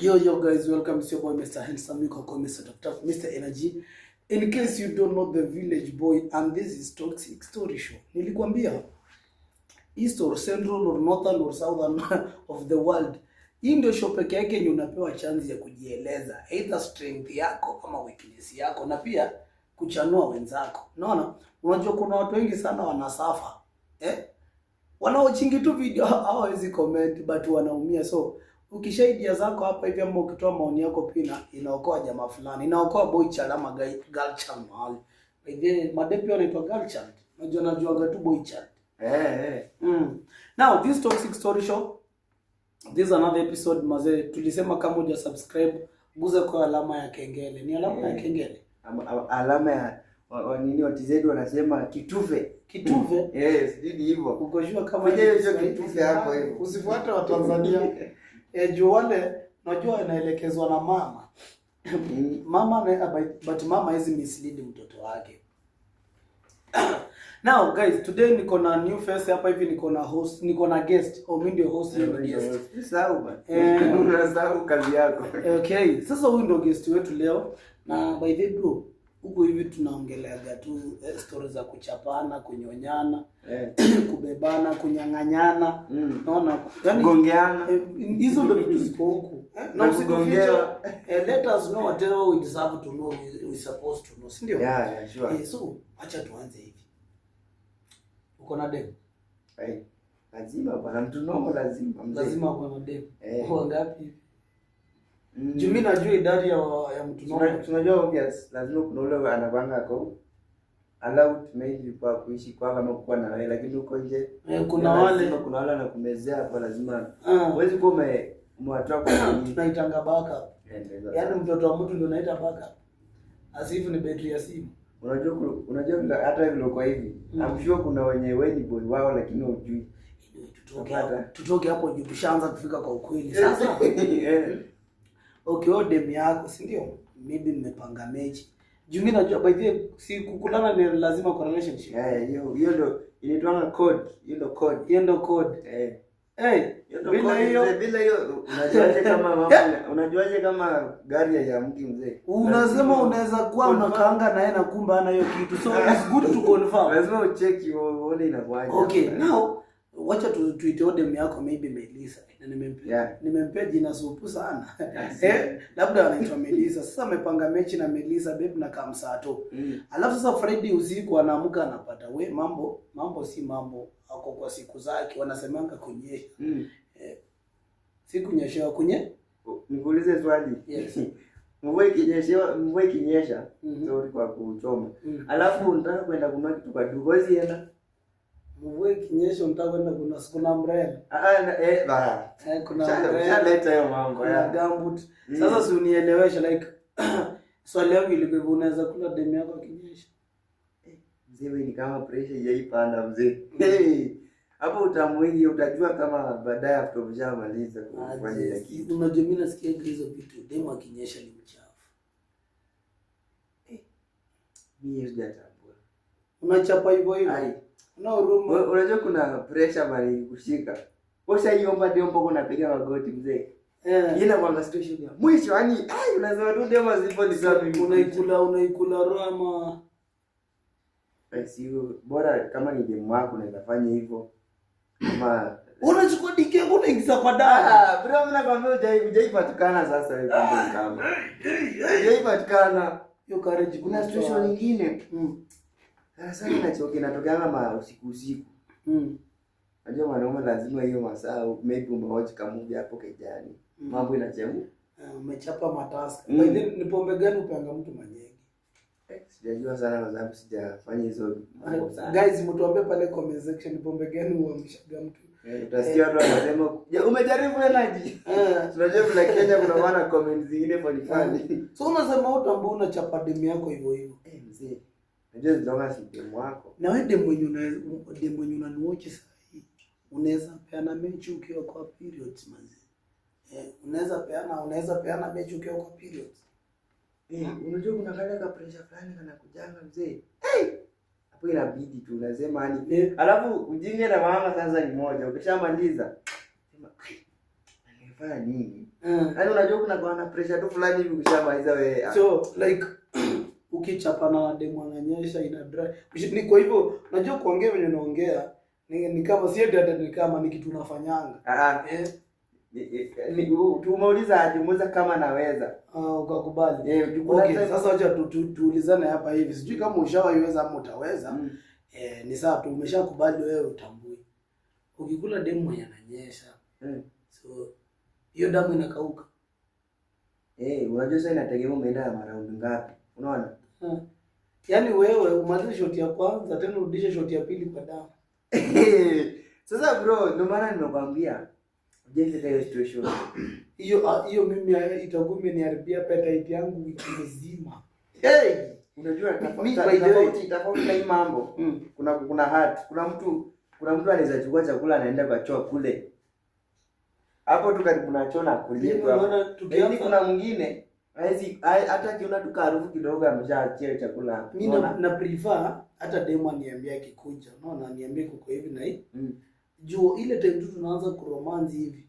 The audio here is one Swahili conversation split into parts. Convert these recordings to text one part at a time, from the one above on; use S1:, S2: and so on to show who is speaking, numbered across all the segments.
S1: Yo, yo, guys, welcome. It's your boy, Mr. Handsome. You can call Mr. Dr. Mr. Energy. In case you don't know, the village boy, and this is Toxic Story Show. Nilikwambia, East or Central or Northern or Southern of the world, hii ndio show peke yake yenye unapewa chance ya kujieleza, either strength yako ama weakness yako, na pia kuchanua wenzako. Unaona, unajua kuna watu wengi sana wanasuffer, eh? Wanaowatchingi tu video hawawezi comment but wanaumia. So ukishare idea zako hapa hivi ama ukitoa maoni yako pia inaokoa jamaa fulani, inaokoa boy child ama guy, girl child mahali. By the way, madem pia wanaitwa girl child. Unajua najuaga tu boy child.
S2: Eh.
S1: Now this Toxic Story Show, this is another episode, mazee. Tulisema kama huja subscribe, guza kwa alama ya kengele. Ni alama ya kengele.
S2: Alama ya wa nini wa TZ wanasema kitufe.
S1: Kitufe.
S2: Yes, sijui ni hivyo.
S1: Uko sure kama
S2: Fanya
S1: ni
S2: hiyo
S1: Kiswahili?
S2: kitufe hapo hivyo.
S1: Usifuate wa Tanzania. Eh, juu wale unajua inaelekezwa na mama. Mama but mama hizi mislead mtoto wake. Now guys, today niko na new face hapa hivi, niko na host, niko na guest. Oh, mimi ndio host, yeye ndio guest.
S2: Usisahau bana.
S1: Eh.
S2: Unasahau kazi yako.
S1: Okay, sasa huyu ndio guest wetu leo, na by the way bro, huku hivi tunaongeleaga tu stories za kuchapana, kunyonyana, kubebana, kunyang'anyana. Naona yani
S2: Kugongeana.
S1: Hizo ndio vitu ziko huku. Eh, na
S2: Na
S1: usitufiche,
S2: kugongewa.
S1: Let us know whatever we deserve to know, we supposed to know, si ndio?
S2: Yeah, sure.
S1: Eh, so acha tuanze hivi. Uko na dem?
S2: Eh, lazima bana, mtu normal lazima mzee.
S1: Lazima uko na dem.
S2: Eh.
S1: Wangapi hivi?
S2: Mm.
S1: Juu mimi najua idadi ya mtu normal.
S2: Tunajua obvious, lazima kuna ule anakwanga ako allowed maybe kwa kuishi kwako ama kuwa na wewe, lakini huko nje
S1: Eh, kuna
S2: lazima
S1: wale
S2: kuna wale anakumezea hapo, lazima
S1: Ah.
S2: huwezi kuwa umewatoa kwa nini.
S1: Tunaitanga backup.
S2: Eh, ndio.
S1: Yaani mtoto wa mtu ndio unaita backup. As if ni betri ya simu.
S2: Unajua unajua vile hata vile uko hivi, I'm sure kuna wenye wewe ni boy wao lakini hujui.
S1: Anyway, tutoke
S2: Unapata?
S1: hapo. Tutoke hapo juu tushaanza kufika kwa ukweli. Sasa okay, wewe dem yako, si ndio? Maybe mmepanga mechi. Juu mimi najua, by the way, si kukulana ni lazima kwa relationship.
S2: Eh, hiyo hiyo ndio inaitwanga code, hiyo ndio code.
S1: Hiyo ndio code.
S2: Eh.
S1: Hey,
S2: Hiyo ndio
S1: bila
S2: code,
S1: hiyo
S2: mzee. Bila hiyo unajuaje kama gari haiamki, mzee?
S1: Unasema unaweza kuwa
S2: Confirm.
S1: unakaanga naye na kumbe hana hiyo kitu. So it's good to confirm.
S2: Lazima ucheki uone inakuaje.
S1: Okay, now wacha tuite dem yako maybe Melissa. Na nimempea nimempea jina supu sana.
S2: Yes.
S1: Eh, labda anaitwa Melissa. Sasa amepanga mechi na Melissa, babe, na kamsato. Alafu sasa Friday usiku anaamka anapata we mambo mambo si mambo, ako kwa siku zake, wanasemanga kunyesha. Si kunyeshewa, kunye?
S2: Nikuulize swali.
S1: Yes.
S2: Mvua ikinyesha, sorry kwa kuchoma. Alafu unataka kwenda kununua kitu kwa duka, huwezi enda.
S1: Mvua ikinyesha unataka kwenda, kuna umbrella.
S2: Ah, ah, eh, ba.
S1: Eh, kuna umbrella.
S2: Ushaleta hiyo mambo
S1: Kuna
S2: ya.
S1: gumboot. Sasa si unieleweshe, like swali yangu ilikuwa hivyo, unaweza kula demu yako akinyesha?
S2: Mzee, wewe ni kama pressure haijaipanda, mzee. Hey, hapo utamu wingi utajua kama baadaye after umeshamaliza kufanya ile
S1: Aje,
S2: kitu.
S1: unajua mimi nasikia hizo vitu, demu akinyesha ni mchafu.
S2: Mimi sijatambua.
S1: Unachapa hivyo hivyo.
S2: Ai.
S1: Una huruma.
S2: Unajua kuna pressure mali kushika. Ushaiomba demu mpaka unapiga magoti, mzee.
S1: Eh.
S2: Ila kwa situation ya mwisho yani, ai, unasema tu demu asipo ni sawa mimi.
S1: Unaikula roho ama
S2: Eh, sio bora kama ni demu wako unaweza fanya hivyo. Kama
S1: unachukua dick yako unaingiza kwa damu.
S2: Ah, bro, mimi nakwambia hujaipatikana sasa wewe kumbe kama. Hujaipatikana.
S1: Hiyo courage.
S2: Kuna situation nyingine. Sana sana inachoke inatokeanga ma usiku usiku. Najua mwanaume lazima hiyo masaa maybe umewatch ka movie hapo kejani. Mambo inachemka.
S1: Eh, umechapa mataska. By the way, ni pombe gani upeanga mtu manyegi?
S2: Eh, sijajua sana kwa sababu sijafanya hizo mambo sana.
S1: Guys, mtuambie pale comment section ni pombe gani huamshaga mtu.
S2: Eh, utasikia watu wanasema, "Ja, umejaribu energy."
S1: Eh.
S2: Tunajua vile Kenya kuna maana comments zingine funny funny.
S1: So unasema utambua unachapa demu yako hivyo hivyo.
S2: Eh, mzee. Najua zinaona si demu wako.
S1: Na wewe demu mwenye unaniwatch sasa hii, unaweza peana mechi ukiwa kwa periods, manzi? Eh, unaweza peana mechi ukiwa kwa periods?
S2: Eh, unajua kuna kale ka pressure fulani kanakujanga, mzee. Hey! Hapo inabidi tu unasema yani.
S1: Eh.
S2: Alafu ujinga na mama sasa ni moja. Ukishamaliza sema, "Ai, na Nimefanya nini?
S1: Mm.
S2: Yaani unajua kuna kwa na pressure tu fulani hivi ukishamaliza wewe.
S1: So like ukichapana na demu ananyesha ina dry. Ni kwa hivyo unajua kuongea venye unaongea ni kama si ati hata ni kama ni kitu unafanyanga.
S2: Ah,
S1: Eh,
S2: tumeuliza aje, umeuliza kama naweza.
S1: Ah, ukakubali.
S2: Eh, juu kuna
S1: Okay, sasa wacha tuulizane hapa hivi. Sijui kama ushawaiweza ama utaweza. Eh, ni sawa tu umeshakubali wewe utambui. Ukikula demu mwenye ananyesha, so hiyo damu inakauka.
S2: Eh, unajua sasa inategemea umeenda na maraundi ngapi. Unaona?
S1: Yaani wewe umalize shoti ya kwanza tena urudishe shoti ya pili kwa damu.
S2: Sasa bro, ndio maana nimekwambia hujafika hiyo situation.
S1: Hiyo mimi itakuwa imeniharibia appetite yangu wiki nzima.
S2: Hey, unajua
S1: By the way-
S2: tofauti na hii mambo. Kuna heart, kuna mtu anaweza chukua chakula anaenda kwa choo kule. Hapo tu karibu na choo na kulia
S1: Mimi
S2: tu hapo.
S1: unaona
S2: Lakini
S1: tukianza
S2: kuna mwingine hawezi hata akiona tu harufu kidogo ameshaachia chakula hapo.
S1: mimi
S2: Unaona?
S1: na prefer hata demu aniambia akikuja, unaona, aniambie kuko hivi na hii. Juu ile time tu tunaanza kuromance hivi,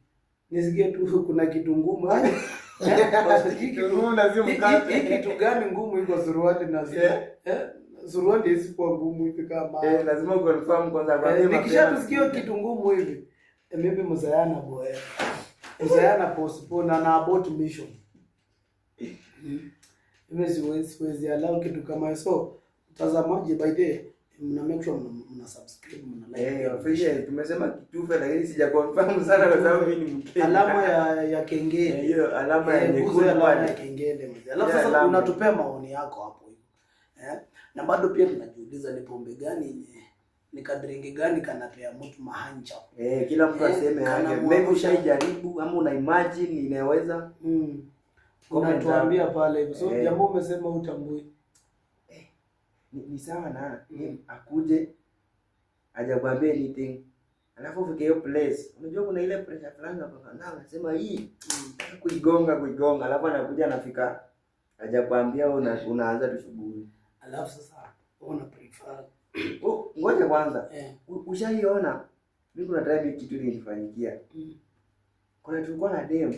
S1: nisikie tu kuna kitu ngumu. Hii
S2: Ngumu na sio mkate.
S1: hii kitu gani ngumu iko suruali na si eh, suruali isikuwa ngumu hivi kama
S2: Eh, lazima uconfirm kwanza kwa
S1: Eh, nikishatusikia kitu ngumu hivi maybe mzayana boy mzayana postpone na abort mission. Mimi siwezi allow kitu kama hiyo. So mtazamaji, by the way, mna make sure mna subscribe, mna like,
S2: Eh, official tumesema kitufe lakini sija confirm sana kwa sababu mimi ni Mkenya.
S1: Alama ya kengele.
S2: Eh, hiyo alama ya
S1: Eh, guza
S2: nyekundu
S1: alama ya
S2: pale.
S1: kengele mzee. Alafu
S2: Yeah,
S1: sasa
S2: alama.
S1: unatupea maoni yako hapo hivyo. Eh? Na bado pia tunajiuliza ni pombe gani yenye ni kadringi gani kanapea mtu mahanja.
S2: Eh, kila mtu
S1: Eh,
S2: aseme
S1: kana
S2: yake.
S1: mwamsha.
S2: Maybe ushaijaribu ama una imagine inaweza. Comment
S1: Unatuambia
S2: hapo.
S1: pale hivyo. So
S2: Eh.
S1: jamaa umesema utambui.
S2: Ni sawa na ni akuje hajakwambia anything. Alafu ufike hiyo place. Unajua kuna ile pressure fulani hapo na unasema hii nataka kuigonga alafu anakuja anafika hajakwambia wewe unaanza tu shughuli.
S1: Alafu sasa wewe una prefer
S2: Oh, ngoja kwanza.
S1: eh.
S2: Ushaiona? Mimi kuna time hii kitu ilinifanyikia. Kuna tulikuwa na dem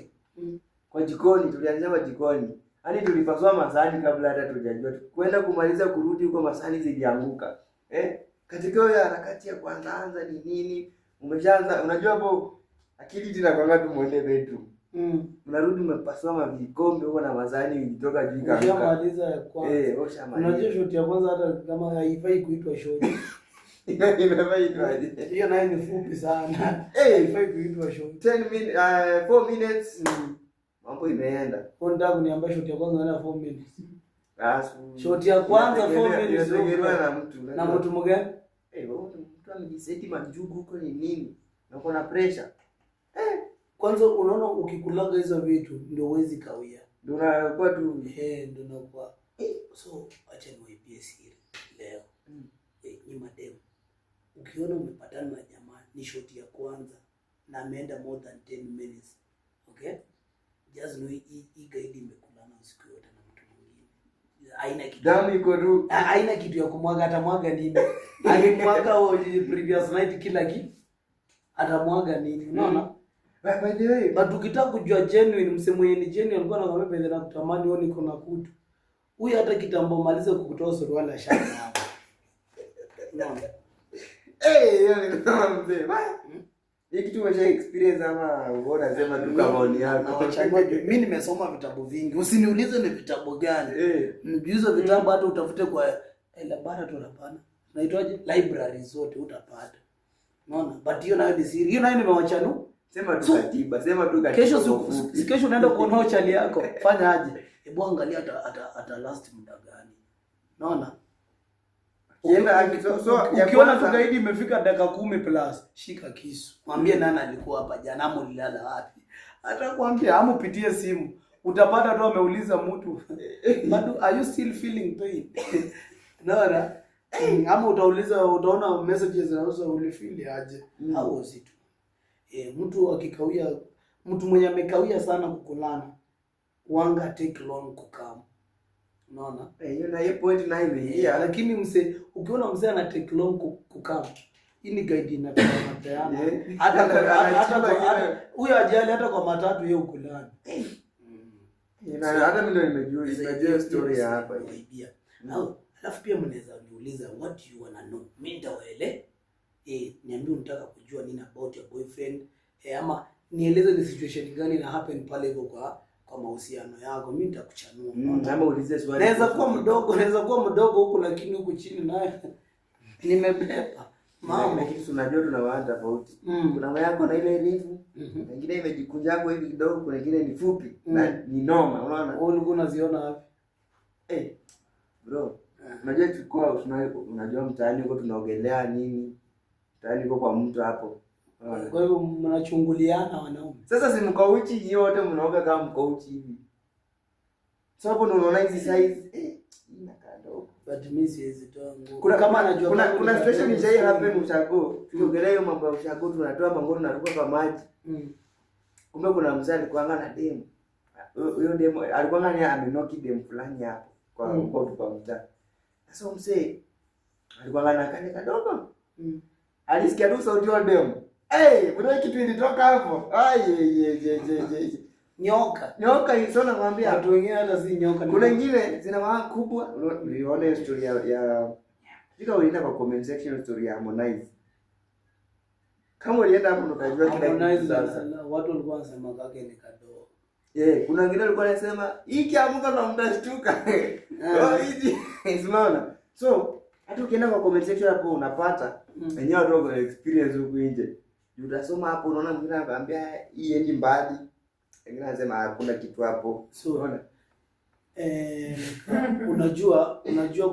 S2: kwa jikoni, tulianzia kwa jikoni. Yaani tulipasua masahani kabla hata tujajua. Kwenda kumaliza kurudi huko masahani zilianguka. Eh? Katika hiyo harakati ya kwanza anza ni nini? Umeshaanza unajua hapo akili tinakwanga tu muende bedroom. Unarudi umepasua mavikombe huko na masahani ilitoka juu ikaanguka.
S1: Ushamaliza ya kwanza.
S2: Eh, ushamaliza.
S1: Unajua shoti ya kwanza hata kama haifai kuitwa shoti.
S2: Imefaa itwaje?
S1: Hiyo nayo ni fupi sana.
S2: Eh,
S1: Haifai kuitwa shoti.
S2: 10 minutes, 4 minutes mambo imeenda.
S1: Wewe unataka kuniambia shoti ya kwanza inaenda 4 minutes.
S2: Basi.
S1: Shoti ya kwanza 4 minutes.
S2: Inategemewa na mtu.
S1: Na mtu mgani?
S2: Eh, wewe mtu amejiseti majugu huko ni nini? Na uko na pressure.
S1: Kwanza unaona ukikulaga hizo vitu ndio huwezi kawia.
S2: Ndio unakuwa tu
S1: Eh, ndio nakuwa. So acha niwaibie siri leo. Eh, ni mademu. Ukiona umepatana na jamaa ni shoti ya kwanza na ameenda more than 10 minutes. Okay? Just know hii gaidi imekulana usiku yote na mtu mwingine. Haina kitu.
S2: Damu iko tu.
S1: Haina kitu ya kumwaga, atamwaga nini? Alimwaga previous night kila kitu. Atamwaga nini? Unaona?
S2: By the way,
S1: But ukitaka kujua genuine, mse mwenye ni genuine alikuwa anakuambia bedhe na kutamani wewe niko na kutu. Huyu hata kitambo malize kukutoa suruali ashamwaga. Unaona?
S2: Eh, hiyo ni kama mzee. Hii kitu umesha experience ama wewe unasema tu kwa maoni yako?
S1: Nawachanua juu. Mimi nimesoma vitabu vingi. Usiniulize ni vitabu gani.
S2: Eh.
S1: Juu hizo vitabu hata utafute kwa laboratory hapana. Naitwaje? Library zote utapata. Unaona? But hiyo nayo ni siri. Hiyo nayo nimewachanu.
S2: Sema tu
S1: So,
S2: katiba, sema tu katiba.
S1: Kesho
S2: kwa ufupi.
S1: kesho unaenda kuona chali yako. Fanya aje? Hebu angalia ata last muda gani. Unaona?
S2: So, ya
S1: Ukiona tu gaidi imefika dakika 10 plus, shika kisu. Mwambie nani alikuwa hapa jana ama ulilala wapi. Atakwambia ama upitie simu. Utapata tu ameuliza mtu. Bado are you still feeling pain? Unaona? Ama utauliza, utaona messages zinahusu ulifeel aje. Au usitu. Mtu akikawia, mtu mwenye amekawia sana kukulana, wanga take long kukam. Unaona?
S2: Eh, hiyo na hiyo point nayo imeingia.
S1: Lakini mse ukiona mzee ana take long kukam, Hii ni guide inapeana peana. Hata kwa hata
S2: Anachimba
S1: kwa huyo ajali hata kwa matatu yeye ukulani.
S2: Na hata mimi ndio nimejua hiyo story ya hapa.
S1: Kuibia. Au alafu pia mnaweza niuliza, what do you wanna know? Mimi nitawaele. Niambie unataka kujua nini about your boyfriend, ama nieleze ni situation gani na happen pale hivyo kwa mahusiano yako. Mimi nitakuchanua.
S2: Ama ulize swali.
S1: Naweza kuwa mdogo huku, lakini huku chini naye nimebeba mambo.
S2: Lakini si unajua tuna wana tofauti. Kuna yako na ile refu, nyingine imejikunja hapo hivi kidogo, kuna ingine ni fupi na ni noma, unaona?
S1: Wewe ulikuwa unaziona wapi?
S2: Eh, bro, unajua tulikuwa unajua mtaani huko tunaogelea nini? Mtaani huko kwa mtu hapo. Unaona?
S1: Kwa hivyo mnachunguliana wanaume.
S2: Sasa si mko uchi nyinyi wote mnaoga kama mko uchi hivi. So hapo ndo unaona hizi size, hii inakaa ndogo.
S1: But mimi siwezi toa nguo.
S2: Kuna
S1: Kama anajua
S2: kuna
S1: kama
S2: kuna
S1: ni
S2: situation
S1: kadogo,
S2: ishai happen ushago. Tukiogelea hiyo mambo ya ushago, tunatoa manguo, tunaruka kwa maji. Kumbe kuna mzee alikuanga na demu. Huyo demu alikuanga ni amenoki demu fulani hapo kwa huko tu kwa mtaa. Sasa huyo mzee alikuanga na kale kadogo. Alisikia tu sauti ya demu. Eh, kuna kitu ilitoka hapo. Ai ye ye ye ye ye.
S1: Nyoka.
S2: Nyoka hizo nakwambia.
S1: Watu wengine hata si nyoka.
S2: Kuna ingine zina maana kubwa. Uliona hiyo story ya Fika ulienda kwa comment section, story ya Harmonize. Kama ulienda hapo ndo utajua kila kitu
S1: Harmonize
S2: sasa.
S1: Watu walikuwa wanasema kake ni kadogo.
S2: Eh, kuna wengine walikuwa wanasema hii kiamuka na mtashtuka. Oh, hizi unaona? So, hata ukienda kwa comment section hapo unapata wenyewe watu wako na experience huku nje. Utasoma hapo unaona mwingine anakuambia hii endi mbali. Wengine anasema hakuna kitu hapo.
S1: So,
S2: Unaona?
S1: unajua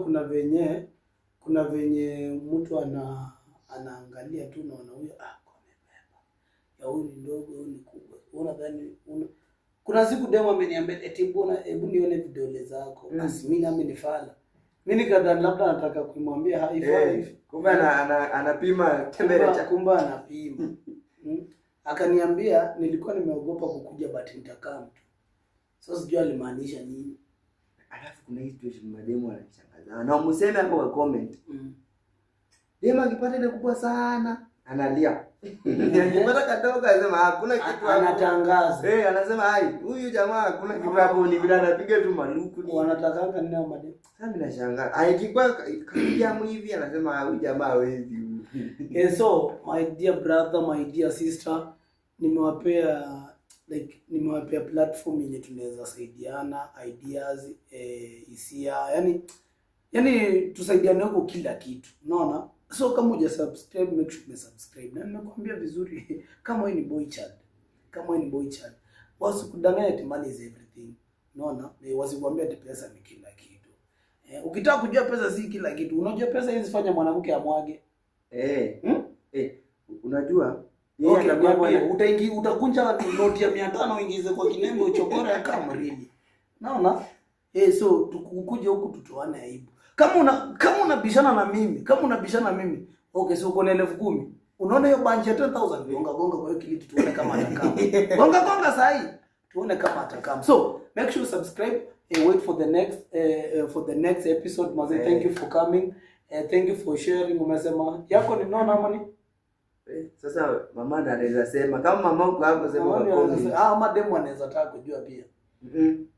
S1: kuna venye mtu anaangalia tu, naona huyo kwa amebeba ya huyu ni ndogo, huyu ni kubwa. Unadhani kuna siku demo ameniambia eti, "Mbona, hebu nione vidole zako." Asi mimi nami ni fala. Mimi nikadhani labda anataka kumwambia high five.
S2: Kumbe anapima temperature.
S1: Kumbe anapima. Akaniambia, "Nilikuwa nimeogopa kukuja, but nitakaa mtu." So sijui alimaanisha nini.
S2: Alafu kuna hii situation mademu wanashangaza. Na museme hapo kwa comment. Demu akipata ile kubwa sana analia. Akipata kadogo anasema hakuna kitu hapo.
S1: Anatangaza.
S2: Eh, anasema ai, huyu jamaa hakuna kitu hapo, ni vile anapiga tu maluku ni.
S1: Wanatakanga nini hao mademu?
S2: Sasa mimi nashangaa. Aikikwa kajamu hivi anasema, "Ah, huyu jamaa hawezi huyu."
S1: So my dear brother, my dear sister, nimewapea platform yenye tunaweza saidiana ideas, hisia, yani tusaidiane huko kila kitu. Unaona? So kama huja subscribe, make sure umesubscribe. Na nimekuambia vizuri, kama wewe ni boy child, kama wewe ni boy child, wasikudanganya ati money is everything. Unaona? Wasikuambia ati pesa ni kila kitu. Ukitaka kujua pesa si kila kitu. Unajua pesa hizi fanya mwanamke amwage. Hmm?
S2: Eh, unajua yeye
S1: Okay,
S2: atakuwa
S1: niambie, utakunja noti ya 500 uingize kwa kinembe uchokore kama really. Naona? So tukuje huku tutoane aibu. Kama unabishana na mimi, kama unabishana na mimi, okay, so uko na 10,000. Unaona hiyo bunch ya 10,000, gonga gonga kwa hiyo kiliti tuone kama atakama. Gonga gonga sahi. Tuone kama atakama. So, make sure you subscribe and wait for the next episode. Maze, thank you for coming. Thank you for sharing. Umesema yako ni nona ama ni?
S2: Sasa mama ndo anaweza sema, kama mama uko hapo sema kwa
S1: Mama
S2: comment.
S1: Ah, mademu anaweza taka kujua pia.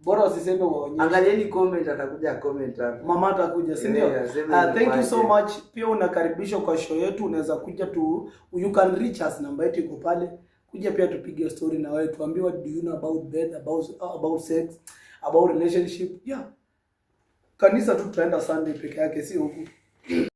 S1: Bora wasiseme waonyeshe.
S2: Angalieni comment, atakuja comment hapo.
S1: Mama atakuja, si ndio?
S2: Aseme
S1: Thank you so
S2: inakuwaje.
S1: much. Pia unakaribishwa kwa show yetu, unaweza kuja tu, you can reach us, namba yetu iko pale. Kuja pia tupige story na wewe, tuambie what do you know about bed, about sex, about relationship. Yeah. Kanisa tu tutaenda Sunday peke yake, si huku.